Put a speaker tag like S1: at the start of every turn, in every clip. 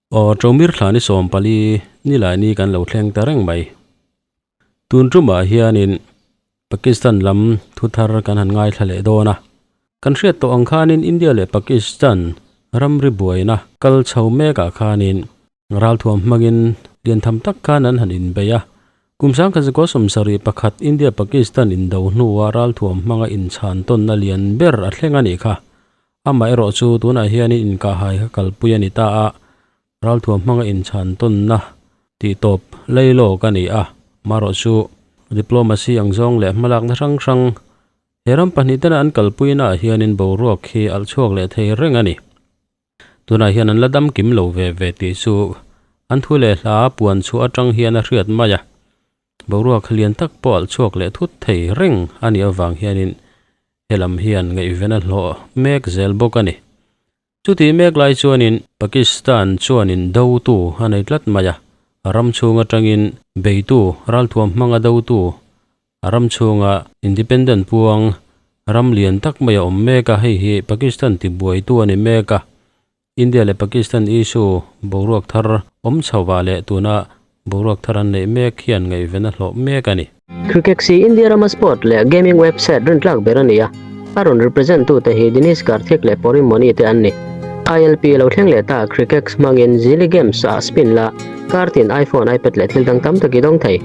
S1: Aw Ṭomir thla ni 14 nilai ni kan lo thleng ta reng mai. Tun ṭumah hianin Pakistan lam thu thar kan han ngaithla leh dawn a. Kan hriat tawh ang khanin India leh Pakistan ramri buaina kal chho mekah khanin ralthuam hmangin lian tham tak khan an han inbei a. Kum 1971 India-Pakistan indo hnua ralthuam hmanga inchhan tawnna lian ber a thleng a nih kha. Amaherawh chu tunah hianin inkahhai kha kalpui a ni ta a, ralthuam hmanga inchhan tawnna tih tawp lei lawk a ni a. Marawh chu diplomacy ang zawng leh hmalakna hrang hrang he ram pahnih tena an kalpuinaah hianin boruak hi alh chhuak leh thei reng a ni. Tunah hian an la dam kim lo ve ve tih chu an thu leh hla puan chhuah atang hian a hriat mai a. Boruak lian tak pawh alh chhuak leh thut thei reng a nih avang hianin helam hian ngaihven a hlawh mek zel bawk a ni. Chutih mek lai chuanin Pakistan chuanin dotu a nei tlat mai a, a ram chhung atangin beitu ralthuam hmanga dotu, a ram chhunga independent puang ram lian tak mai a awm mek a, hei hi Pakistan tibuaitu a ni mek a. India leh Pakistan issue boruak thar awm chhoah leh tuna boruak thar an neih mek hian ngaihven a hlawh mek a ni.
S2: Cricket hi India rama sport leh gaming website rintlak ber a ni a, a rawn represent tute hi Dinesh Karthik leh Porim Moni te an ni. ILP lo thleng leh ta Cricket hmangin Zili Games ah spin la, kartin iPhone, iPad leh thil dang tam tak i dawng thei.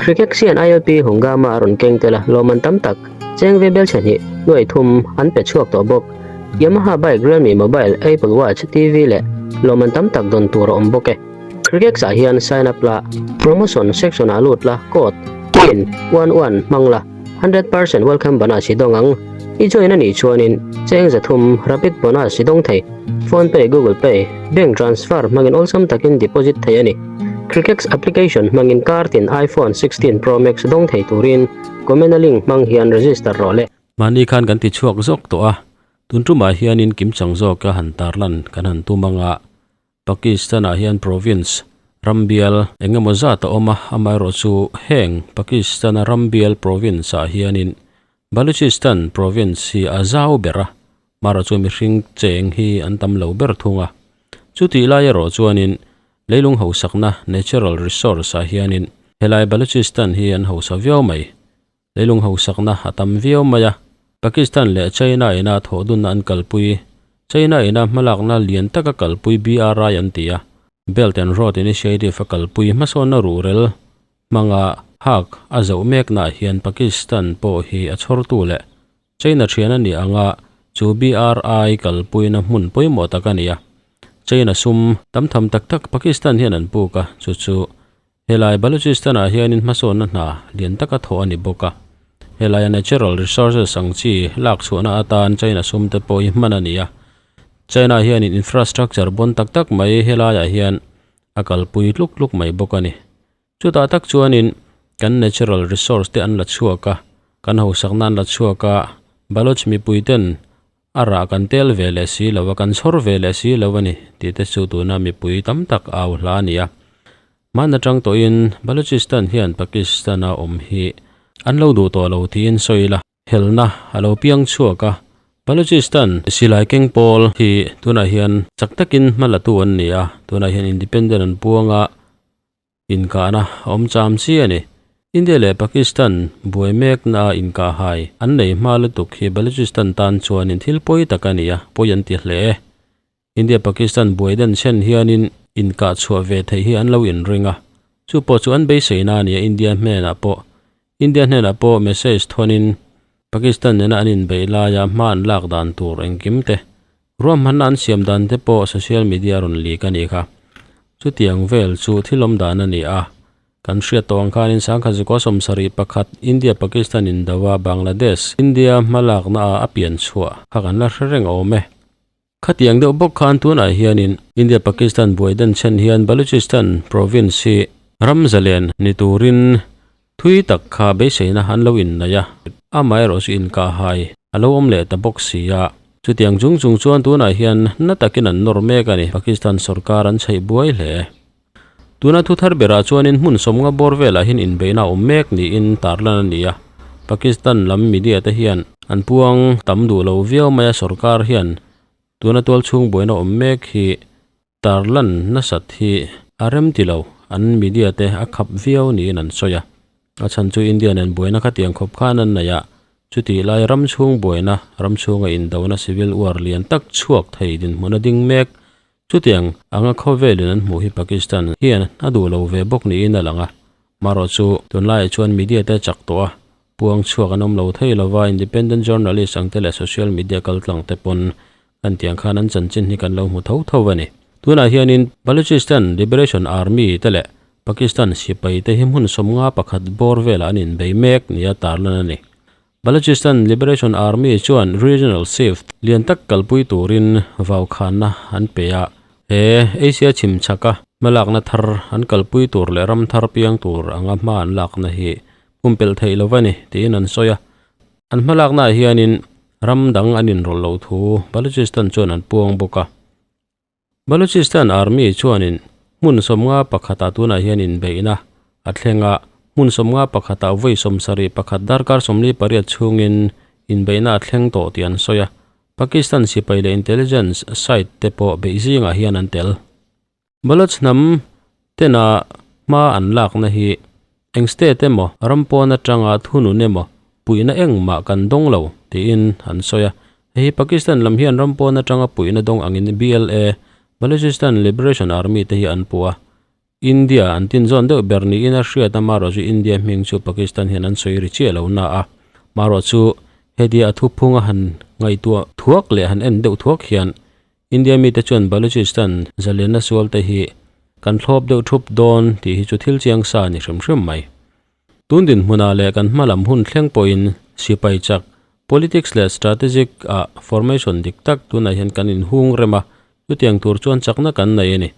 S2: Cricket hian ILP Hungama a rawn keng tel a, lawmman tam tak, cheng ve bel chhe hnih, nuai thum an pe chhuak tawh bawk. Yamaha bike, Realme mobile, Apple watch, TV leh lawmman tam tak dawn tur a awm bawk e. Crickx ah hian sign up la, promotion section ah lut la, code, pin, 11 hmang la, 100% welcome bonus i dawng ang. I join a nih chuanin cheng 300 rapid bonus i dawng thei. Phone pay, Google pay, bank transfer hmangin awlsam takin deposit thei a ni. Crickx application hmangin card in iPhone 16 Pro Max dawng thei turin comment a link hmang hian register rawh le.
S1: Mahni khan kan ti chhuak zawk tawh a, tun tumah hianin kim chang zawka han tarlan kan han tum anga Pakistan-ah hian province, rambial, eng emaw zat a awm a, amaherawhchu heng Pakistan-a rambial province-ah hianin Baluchistan province hi a zau ber a, marawh chu mihring cheng hi an tam lo ber thung a. Chutih lai erawh chuanin leilung hausakna, natural resource, ah hianin helai Baluchistan hi an hausa viau mai. Leilung hausakna a tam viau mai a, Pakistan leh China ina thawhdunna an kalpui. China ina hmalakna lian taka kalpui BRI an ti a, Belt and Road Initiative a kalpui hmasawnna ruhrel hmanga hak a zoh meknaah hian Pakistan pawh hi a chhawrtu leh China thian a nih anga chu BRI kalpuina hmun pawimawh tak a ni a. China sum tam tham tak tak Pakistan hian an puk a, chu chu Helai Baluchistan-ah hianin hmasawnna hna lian taka thawh a ni bawk a. Helaia natural resources ang chi lak chhuahna atan China sum te pawh hi hman a ni a. China hianin infrastructure bawn tak tak mai helaiah hian a kalpui tluk tluk mai bawk a ni. Chutah tak chuanin kan natural resource te an la chhuak a, kan hausakna an la chhuak a, Baloch mipui ten A rah kan tel ve leh si lo a, kan chhawr ve leh si lo a ni tih te chu tuna mipui tam tak au hla a ni a. Hman atang tawhin Balochistan hian Pakistan-a awm hi an lo duh tawh lo tiin sawi ila, helna a lo piang chhuak a. Balochistan silai keng pawl hi tunah hian chak takin hma latu an ni a, tunah hian independent an puang a, Inkahna a awm cham chi a ni. India leh Pakistan buai mekna a inkahhai an nei hma lutuk hi Balochistan tan chuanin thil pawi tak a ni a, pawi an ti hle. India-Pakistan buai den chhen hianin inkah chhuah ve theih hi an lo inring a, chu pawh chu an beiseina a ni a, India hnenah pawh India hnenah pawh message thawnin Pakistan nena an inbeih laia hma an lak dan tur engkim te Ruahmanna an siam dan te pawh social media rawn leak a nih kha. Chutiang vel chu thil awm dan a ni a. Kan hriat tawh ang khanin 1971 India Pakistan indo a Bangladesh India hmalakna a a pian chhuah kha kan la hre reng awm e. Khatiang deuh bawk khan tunah hianin India Pakistan buai den chhen hian Baluchistan province hi ram zalen ni turin thui tak kha beiseina an lo inneih a, amaherawhchu inkahhai a lo awm leh ta bawk si a. Chutiang chung chung chuan tunah hian na takin an nawr mek a ni, Pakistan sorkar an chheih buai hle. Tuna thu thar berah chuanin hmun sawmnga bawr velah hian inbeihna a awm mek niin tarlan a ni a, Pakistan lam media te hian an puang tam duh lo viau mai a, sorkar hian tuna tualchhung buaina awm mek hi. tarlan nasat hi a remti lo, an media te a khap viau niin an sawi a. A chhan chu India nen buaina khatiang khawp khan an nei a, chutih lai ram chhung buaina, ram chhunga indona civil war lian tak chhuak thei dinhmun a ding mek. Chutiang anga khawvelin an hmuh hi Pakistan hian a duh lo ve bawk niin a lang a. Marawh chu tunlaiah chuan media te chak tawh a, puang chhuak an awm lo thei lova, independent journalist ang te leh social media kaltlang te pawn kan tiang khan an chanchin hi kan lo hmu tho tho a ni. Tunah hianin Balochistan Liberation Army te leh Pakistan sipai te hi hmun 51 bawr velah an inbei mek nia tarlan a ni. Balochistan Liberation Army chuan regional shift lian tak kalpui turin vaukhanna an pe a, he Asia chhimchhaka hmalakna thar an kalpui tur leh ram thar piang tur anga hma an lakna hi pumpelh theih lo a ni tiin an sawi a. An hmalaknaah hianin ram dang an inrawlh loh thu Balochistan chuan an puang bawk a. Balochistan Army chuanin hmun 51 ah tunah hian inbeihna a thleng a, hmun 51 ah vawi 71 darkar 48 chhungin inbeihna a thleng tawh tih an sawi a, Pakistan sipai leh intelligence site te pawh beih zingah hian an tel. Baloch hnam tena hma an lakna hi eng state emaw ram pawn atanga thunun emaw puihna engmah kan dawng lo tiin an sawi a. Hei hi Pakistan lam hian ram pawn atanga puihna dawng angin BLA, Balochistan Liberation Army, te hi an puh a. India an tinzawn deuh ber niin a hriat a, marawh chu India hming chu Pakistan hian an sawi ri chiah lo na a. Marawh chu hetia a thuphunga han ngaihtuah thuak leh han en deuh thuak hian India mite chuan Balochistan zalenna sualte hi kan thlawp deuh thup dawn tih hi chu thil chiang sa a ni hrim hrim mai. Tun dinhmunah leh kan hma lam hun thleng pawhin sipai chak, politics leh strategic ah formation dik tak tunah hian kan inhung rem a, chutiang tur chuan chakna kan nei a ni.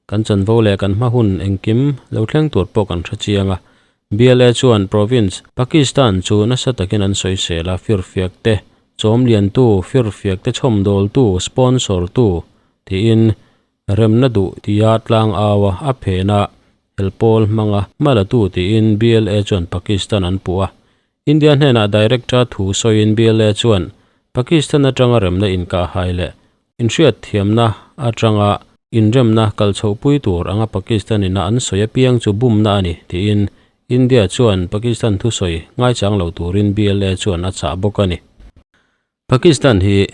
S1: Kan chanvo leh kan hma hun engkim lo thleng tur pawh kan hre chiang a. BLA chuan province, Pakistan chu nasa takin an sawisel a, firfiak te chawm liantu, firfiak te chhawmdawltu, sponsor tu, tiin remna duh tia tlang au a, a phen a, helpawl hmanga hmalatu tiin BLA chuan Pakistan an puh a. India hnenah director thu sawiin BLA chuan Pakistan atanga remna inkahhai leh Inhriatthiamna atanga inremna kal chhohpui tur anga Pakistan ina an sawi apiang chu bumna a ni, tiin India chuan Pakistan thusawi ngaichang lo turin BLA chuan a chah bawk a ni. Pakistan hi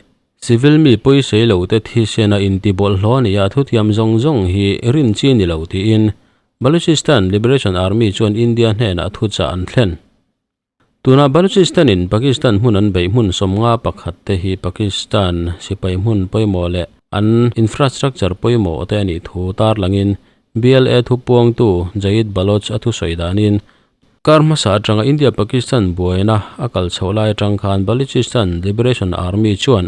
S1: civil mi pawisei lote thisena intibawlhhlawh a ni a, thuthiam zawng zawng hi rin chi ni lo, tiin Balochistan Liberation Army chuan India hnenah thuchah an thlen. Tuna Balochistan in Pakistan hmun an beih hmun 51 te hi Pakistan sipai hmun pawimawh leh an infrastructure pawimawh te a nih thu tarlangin BLA thupuangtu Jayid Baloch a thusawi danin kar hmasa atanga India-Pakistan buaina a kal chhoh lai atang khan Balochistan Liberation Army chuan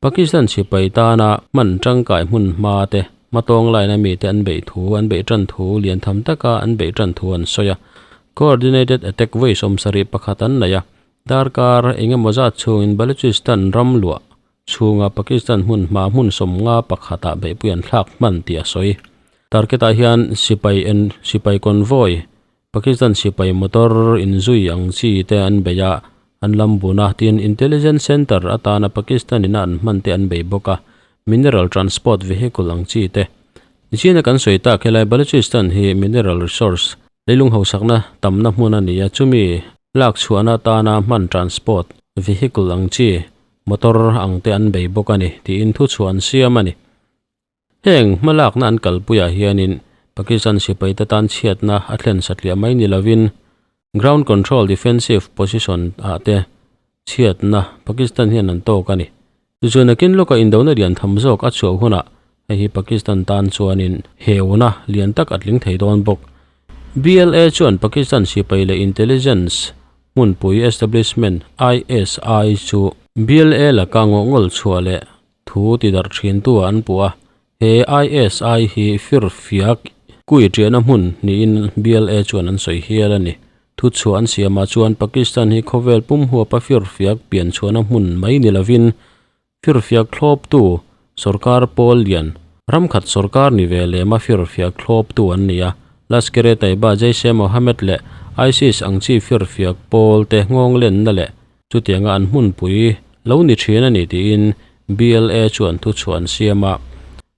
S1: Pakistan sipai tana hman tangkai hmun hma te hmatawng laina mite an beih thu an beih tan thu lian tham taka an beih tan thu an sawi a. Coordinated attack vawi 71 an nei a, darkar engemaw zat chhungin Balochistan ram luah chhunga Pakistan hmun hma hmun 51 ah beihpui an thlak hman tih a sawi. Target ah hian sipai en sipai convoy, Pakistan sipai motor inzui ang chi te an bei a, an lam bun a, tin intelligence center atana Pakistan ina an hman te an bei bawk a, mineral transport vehicle ang chi te. Nichina kan sawi tak helai Balochistan hi mineral resource Leilung hausakna tamna hmun a ni a, chumi lak chhuahna atana hman transport vehicle ang chi motor ang te an bei bawk a ni tiin thuchhuah an siam a ni. Heng hmalakna an kalpuiah hianin Pakistan sipaite tan chhiatna a thlen satliah mai ni lovin ground control defensive position ah te chhiatna Pakistan hian an tawk a ni. Tichuan nakin lawka indona lian tham zawk a chhuah hunah hei hi Pakistan tan chuanin heuna lian tak a tling thei dawn bawk. BLA chuan Pakistan sipai leh intelligence hmunpui establishment ISI chu BLA laka ngawhngawl chhuah leh thu tidarh thintu ah an puh a, he ISI hi firfiak kui tiahna hmun niin BLA chuan an sawi hial a ni. Thu chhuah an siamah chuan Pakistan hi khawvel pum huapa firfiak pian chhuahna hmun mai ni lovin firfiak thlawptu sorkar pawl lian ramkhat sorkar ni ve lema firfiak thlawptu an ni a. Lashkar-e-Taiba, Jaish-e-Mohammed leh ISIS ang chi firfiak pawl te nghawng lenna leh chutianga an hmunpui lo ni thin a ni tiin BLA chuan thu chhuah an siam a.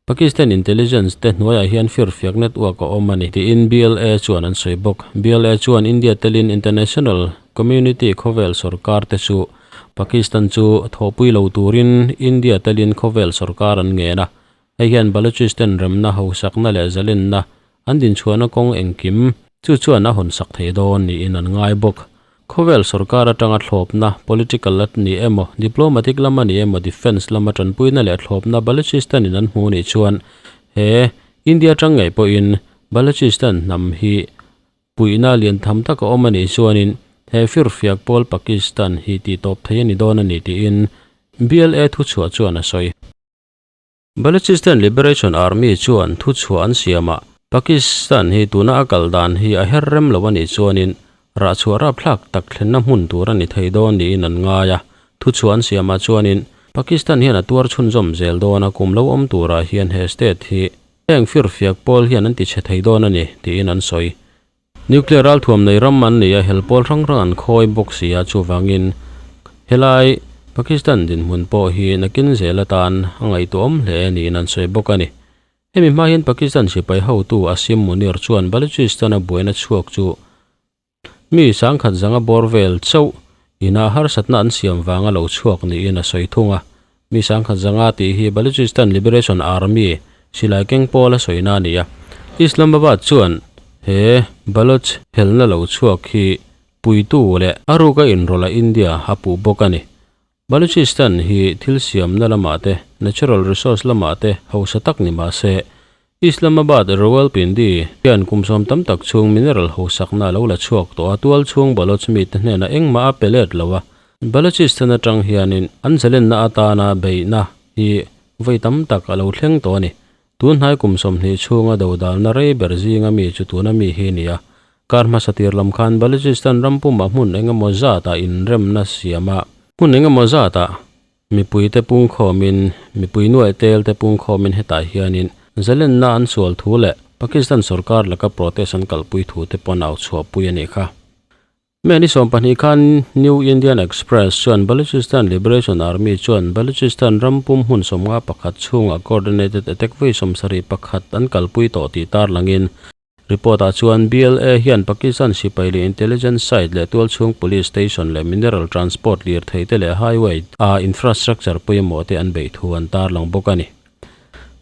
S1: Pakistan intelligence te hnuaiah hian firfiak network a awm a ni, tiin BLA chuan an sawi bawk. BLA chuan India telin international community khawvel sorkar te chu Pakistan chu thawhpui lo turin India telin khawvel sorkar an ngen a. Hei hian Balochistan remna hausakna leh zalenna an dinchhuahna kawng engkim chu chuan a hawnsak thei dawn niin an ngai bawk. Khawvel sorkar atanga thlawpna, political a ni emaw, diplomatic lam a ni emaw, defence lama tanpuina leh thlawpna Balochistan in an hmu nih chuan he India atang ngei pawhin Balochistan hnam hi puihna lian tham tak a awm a nih chuanin he firfiak pawl Pakistan hi tihtawp thei a ni dawn a ni tiin BLA thuchhuah chuan a sawi. Balochistan Liberation Army chuan thuchhuah an siamah Pakistan hi tuna a kal dan hi a her rem lo a nih chuanin rahchhuah rapthlak tak thlenna hmun tur a ni thei dawn niin an ngai a. Thuchhuah an siamah chuanin Pakistan hian a tuar chhunzawm zel dawn a, kum lo awm turah hian he state hi heng firfiak pawl hian an tichhe thei dawn a ni tiin an sawi. Nuclear ralthuam nei ram an nei a, hel pawl hrang hrang an khawi bawk si a, chuvangin helai Pakistan dinhmun pawh hi nakin zel atan a ngaihtuahawm hle niin an sawi bawk a ni. Hemi hma hian Pakistan sipai hotu Asim Munir chuan Balochistan-a buaina chhuak chu mi sangkhat zanga bawr vel chauh ina harsatna an siam vanga lo chhuak niin a sawi thung a. Mi sangkhat zanga tih hi Balochistan Liberation Army silai keng pawl a sawina a ni a. Islamabad chuan he Baloch helna lo chhuak hi puitu leh a ruka inrawlh a India a puh bawk a ni. Balochistan hi thil siamna lamah te, natural resource lamah te hausa tak ni mah se, Islamabad Rawalpindi hian kum sawm tam tak chhung mineral hausakna a lo la chhuak tawh a, tual chhung Baloch mite hnenah engmah a pe let lo a. Balochistan atang hianin an zalenna atana beihna hi vawi tam tak a lo thleng tawh a ni. Tun hnai kum 20 chhunga dodalna rei ber zinga mi chu tuna mi hi a ni a. Kar hmasa tir lam khan Balochistan ram pumah hmun engemaw zatah inremna siam a, hmun engemaw zatah Mipui te pungkhawmin, mipui nuaih tel te pungkhawmin hetah hianin zalenna an sual thu leh Pakistan sorkar laka protest an kalpui thu te pawn au chhuahpui a nih kha. May ni 12 khan New Indian Express chuan Balochistan Liberation Army chuan Balochistan ram pum hmun 51 chhungah coordinated attack vawi 71 an kalpui tawh tih tarlangin Report-ah chuan BLA hian Pakistan sipai leh intelligence site leh tualchhung police station leh mineral transport lirthei te leh highway a infrastructure pawimawh te an beih thu an tarlang bawk a ni.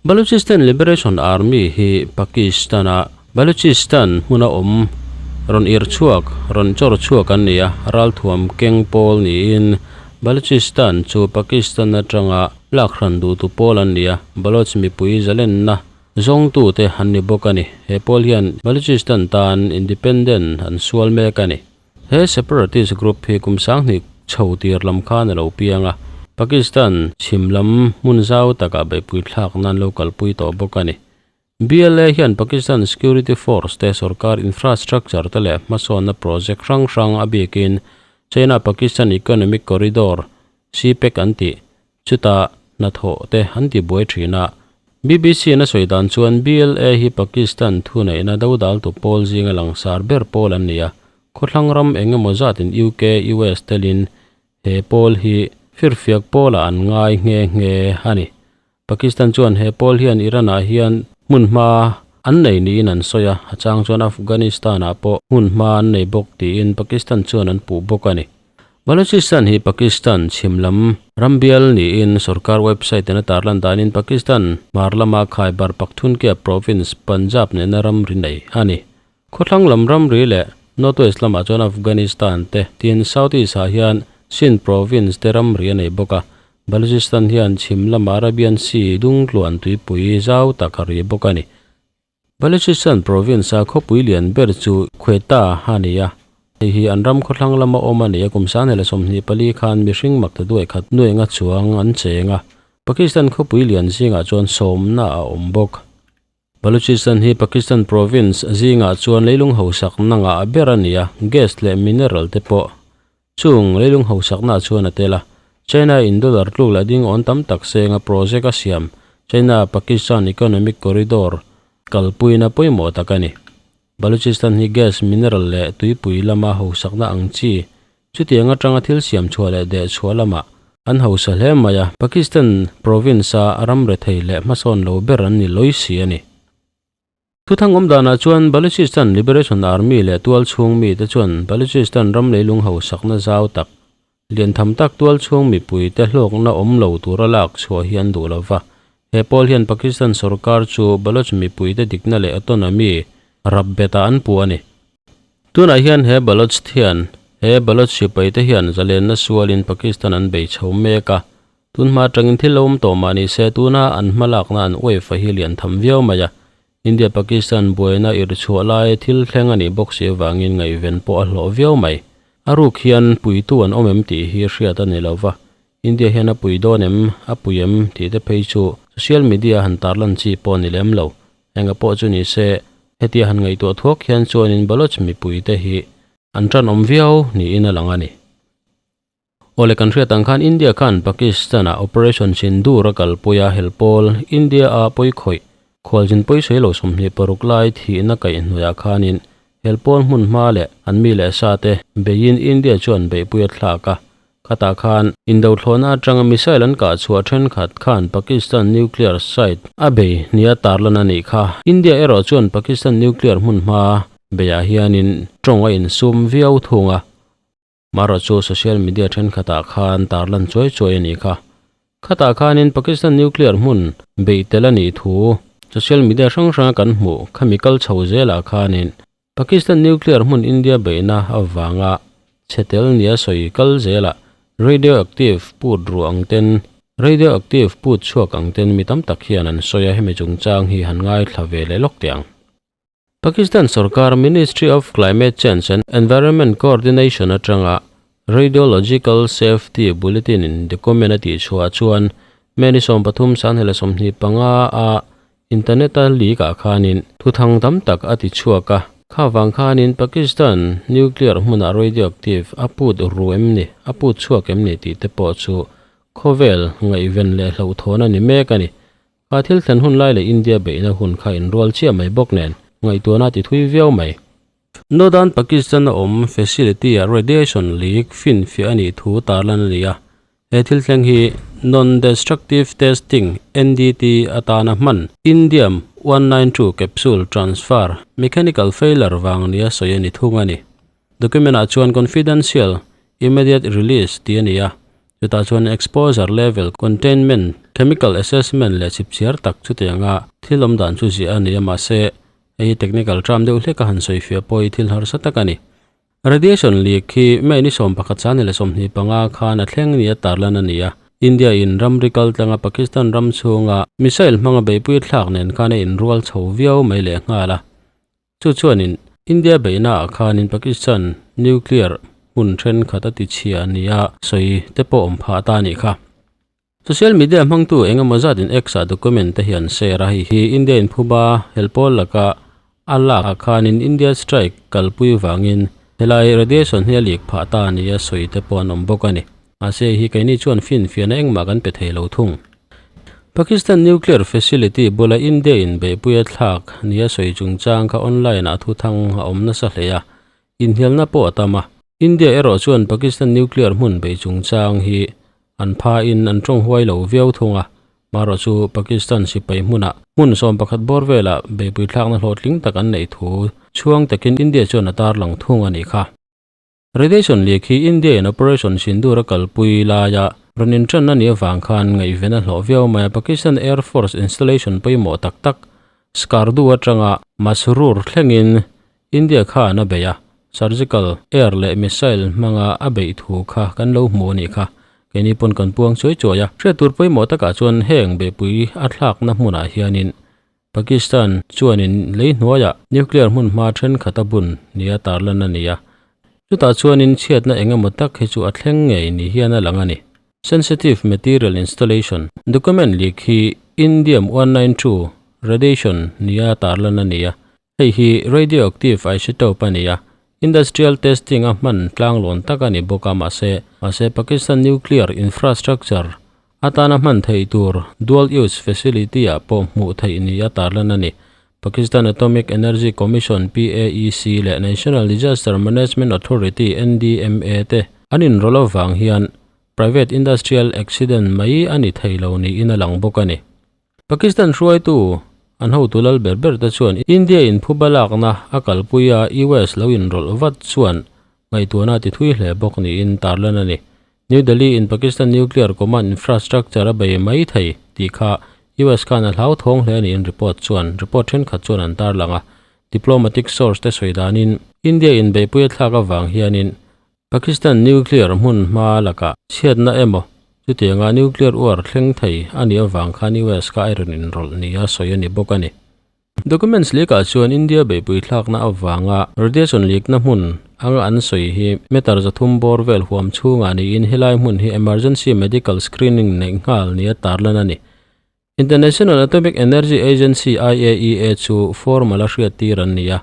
S1: Balochistan Liberation Army hi Pakistan-a Balochistan hmuna awm rawn ir chhuak, rawn chawr chhuak an ni a, ralthuam keng pawl niin Balochistan chu Pakistan atanga lak hran duhtu pawl an ni a, Baloch mipui zalenna Zawngtute an ni bawk a ni. He pawl hian Balochistan tan independent an sual mek a ni. He separatist group hi kum 2000 chho tir lam khan a lo piang a, Pakistan chhim lam hmun zau takah beihpui thlak nan lo kalpui tawh bawk a ni. BLA hian Pakistan Security Force te sorkar infrastructure te leh hmasawnna project hrang hrang a bikin China-Pakistan Economic Corridor, CPEC an tih, Chutah hnathawh te an ti buai thin a. BBC in a sawi dan chuan BLA hi Pakistan thuneihna dodaltu pawl zinga langsar ber pawl an ni a. Khawthlang ram eng emaw zatin UK, US telin he pawl hi firfiak pawlah an ngai nghe nghe a ni. Pakistan chuan he pawl hian Iran-ah hian hmunhma an nei niin an sawi a, a chang chuan Afghanistan-ah pawh hmunhma an nei bawk tiin Pakistan chuan an puh bawk a ni. Balochistan hi Pakistan chhim lam ram bial niin sorkar website in a tarlan danin Pakistan hmar lama Khyber Pakhtunkhwa province Punjab nena ramri nei a ni. Khawthlang lam ramri leh northwest lamah chuan Afghanistan te tin southeast ah hian Sindh province te ramri a nei bawk a. Balochistan hian chhim lama Arabian Sea dungtluan tuipui zau tak a ri bawk a ni. Balochistan province-a khawpui lian ber chu Quetta a ni a, hei hi an ram khawthlang lama awm a ni a, kum 2024 khan mihring makta duai khat nuainga chuang an cheng a, Pakistan khawpui lian zingah chuan sawmna a awm bawk. Balochistan hi Pakistan province zingah chuan leilung hausakna ngah ber a ni a, gas leh mineral te pawh chung leilung hausakna chuan a tel a. China in dollar tluk leh ding awn tam tak senga project a siam China Pakistan Economic Corridor kalpuina pawimawh tak a ni. Balochistan hi gas, mineral leh tuipui lama hausakna ang chi chutiang atanga thil siam chhuah leh deh chhuah lamah. An hausa hle mai a, Pakistan province a ram rethei leh hmasawn lo ber an ni lawi si a ni. Thuthang awm danah chuan Balochistan Liberation Army leh tual chhung mite chuan Balochistan ram leilung hausakna zau tak, lian tham tak tual chhung mipuite hlawkna awm lo tura lak chhuah hi an duh lo va. He pawl hian Pakistan sorkar chu Baloch mipuite dikna leh autonomy rap betah an puh a ni. Tunah hian he Baloch thian, he Baloch sipaite hian zalenna sualin Pakistan an bei chho mek a. Tun hma atangin thil lo awm tawh mah ni se tuna an hmalakna an uaifa hi lian tham viau mai a. India-Pakistan buaina irhchhuah lai thil thleng a nih bawk si avangin ngaihven pawh a hlawh viau mai. A ruk hian puitu an awm em tih hi hriat a ni lo va. India hian a pui dawn em, a pui em tih te phei chu social media han tarlan chi pawh a ni lem lo. Enga pawh chu ni se, hetia han ngaihtuah thuak hian chuanin Baloch mipuite hi an tanawm viau niin a lang a ni. Awle kan hriat ang khan India khan Pakistan-ah Operation Sindoor a kalpui a, helpawl India-a pawikhawih khualzin pawisawi lo 26 lai thihna kaihhnuaiah khanin helpawl hmun hma leh an mi leh sa te beiin India chuan beihpui a thlak a, Khatah khan indothlawhna atanga missile an kah chhuah thenkhat khan Pakistan nuclear site a bei nia tarlan a nih kha. India erawh chuan Pakistan nuclear hmun hma beiah hianin tawng a insum viau thung a, marawh chu social media thenkhatah khan tarlan chuai chuai a nih kha. Khatah khanin Pakistan nuclear hmun beih tel a nih thu social media hrang hranga kan hmuh khami kal chho zelah khanin Pakistan nuclear hmun India beihna avanga chhe tel nia sawi kal zelah radioactive put ruah ang ten radioactive put chhuak ang ten mi tam tak hian an sawi a, hemi chungchang hi han ngaithla ve leh lawk teh ang. Pakistan sorkar Ministry of Climate Change and Environment Coordination atanga Radiological Safety Bulletin in document a tihchhuah chuan May ni 13 sanghela 25 a Internet-a leak-ah khanin thuthang tam tak a ti chhuak a, kha vang khanin Pakistan nuclear hmunah radioactive a put ru em ni, a put chhuak em ni tih te pawh chu khawvel ngaihven leh hlauhthawn a ni mek a ni. Kha thil thlen hun lai leh India beihna hun kha inrual chiah mai bawk nen ngaihtuahna a ti thui viau mai. Northern Pakistan-a awm facility-ah radiation leak finfiah a nih thu tarlan a ni a, He thil thleng hi Non-Destructive Testing, NDT, atana hman Indium 192 capsule transfer mechanical failure vang nia sawi a ni thung a ni. Document-ah chuan Confidential, Immediate Release tih a ni a, chutah chuan Exposure Level, Containment, Chemical Assessment leh chipchiar tak chutianga thil awm dan chu ziah a ni a, mahse hei hi technical term deuh hlek a han sawifiah pawh hi thil harsa tak a ni. Radiation leak hi May ni 11 chani leh 25 khan a thleng nia tarlan a ni a, India in ramri kal tlanga Pakistan ram chhunga missile hmanga beihpui thlak nen khan a inrual chho viau mai leh nghal a. Chu chuanin India beihna ah khanin Pakistan nuclear hmun thenkhat a ti chhia nia sawi te pawh awm phah ta a nih kha. Social media hmangtu eng emaw zat in X ah document te hi an share a, hei hi India in phuba helpawl laka a lak ah khanin India strike kalpui vangin helai radiation hi a leak phah ta nia sawi te pawh an awm bawk a ni. Mahse hei hi keini chuan finfiahna engmah kan pe thei lo thung. Pakistan nuclear facility bula India in beihpui a thlak nia sawi chungchang kha online ah thuthang a awm nasa hle a, inhnialna pawh a tam a. India erawh chuan Pakistan nuclear hmun beih chungchang hi An pha in an tawng huai lo viau thung a, marawh chu Pakistan sipai hmunah hmun 11 bawr velah beipui thlakna hlawhtling tak an neih thu chhuang takin India chuan a tarlang thung a nih kha. Radiation leak hi India in Operation Sindoor a kalpui laia rawn inṭanna nih avang khan ngaihven a hlawh viau mai a, Pakistan Air Force installation pawimawh tak tak Skardu atanga Masroor thlengin India khan a beih a, surgical air leh missile hmanga a beih thu kha kan lo hmu a nih kha. Keini pawn kan puang chuai chuai a, hriat tur pawimawh takah chuan heng beihpui a thlakna hmunah hianin Pakistan chuanin lei hnuaiah nuclear hmun hma thenkhat a bun nia tarlan a ni a, chutah chuanin chhiatna eng emaw tak hi chu a thleng ngei ni hian a lang a ni. Sensitive Material Installation document leak hi Indium 192 radiation nia tarlan a ni a, Hei hi radioactive isotope a ni a, industrial testing a hman tlanglawn tak a ni bawk a, mahse mahse Pakistan nuclear infrastructure atana hman theih tur dual use facility ah pawh hmuh theih ni a tarlan a ni. Pakistan Atomic Energy Commission, PAEC, leh National Disaster Management Authority, NDMA, te an inrawlh avang hian. Private industrial accident mai a ni thei lo niin a lang bawk a ni. Pakistan hruaitu an hotu lal ber ber te chuan India in phuba lakna a kalpui a US lo inrawlh vat chuan ngaihtuahna a ti thui hle bawk niin tarlan a ni. New Delhi in Pakistan nuclear command infrastructure a bei mai thei tih kha US khan a hlauthawng hle niin report chuan report thenkhat chuan an tarlang a. Diplomatic source te sawi danin India in beihpui a thlak avang hianin Pakistan nuclear hmun hma lakah chhiatna emaw chutianga nuclear war thleng thei a nih avang khan US kha a rawn inrawlh nia sawi a ni bawk a ni. Documents leak-ah chuan India beihpui thlakna avanga radiation leak-na hmun anga an sawi hi meter 300 bawr vel huam chhungah niin helai hmun hi emergency medical screening neih nghal nia tarlan a ni. International Atomic Energy Agency, IAEA, chu formal a hriat tir an ni a,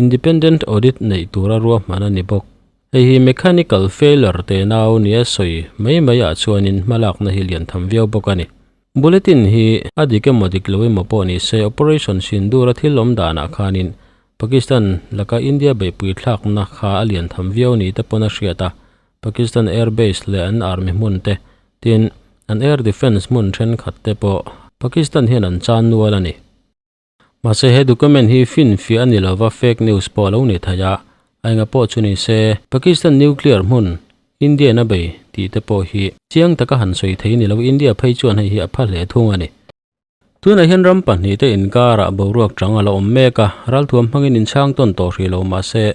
S1: independent audit neih tura ruahman a ni bawk. Hei hi mechanical failure te nau nia sawi mai mai ah chuanin hmalakna hi lian tham viau bawk a ni. Bulletin hi a dik emaw dik lo emaw pawh ni se Operation Sindoor a thil awm danah khanin Pakistan laka India beihpui thlakna kha a lian tham viau ni te pawn a hriat a, Pakistan Air Base leh an army hmun te Tin, an air defence hmun thenkhat te pawh Pakistan hian an chan nual a ni. Mahse he document hi finfiah a ni lova fake news pawh a lo ni thei a, a enga pawh chu ni se Pakistan nuclear hmun India in a bei tih te pawh hi chiang taka han sawi thei ni lo India phei chuan hei hi a pha hle thung a ni. Tunah hian ram pahnihte inkarah boruak chang a la awm mek a, ralthuam hmangin inchhang tawn tawh hrih lo mahse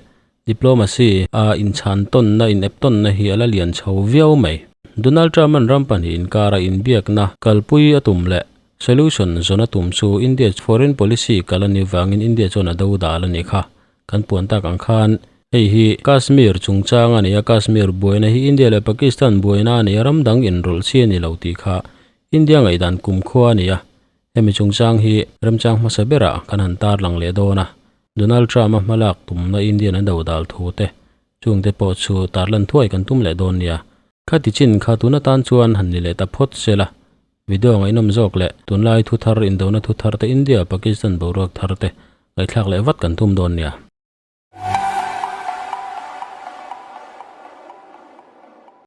S1: diplomacy a inchhan tawnna inep tawnna hi a la lian chho viau mai. Donald Trump-a'n ram pahnih inkara inbiakna kalpui a tum leh solution zawn a tum chu India foreign policy kal a nih vangin India chuan a do dal a nih kha. Kan puan tak ang khan hei hi Kashmir chungchang a ni a, Kashmir buaina hi India leh Pakistan buaina a ni a, ram dang inrawlh chi a ni lo tih kha India ngaihdan kumkhua a ni a, hemi chungchang hi remchang hmasa berah kan han tarlang leh dawn a, Donald Trump-a hmalak tumna Indian an do dal thu te, chungte pawh chu tarlan thuai kan tum leh dawn nia. Khati chin kha tun atan chuan han ni leh ta phawt sela, video ngaihnawm zawk leh tunlai thu thar indona thu thar te India Pakistan boruak thar te ngaihthlak leh vat kan tum dawn nia.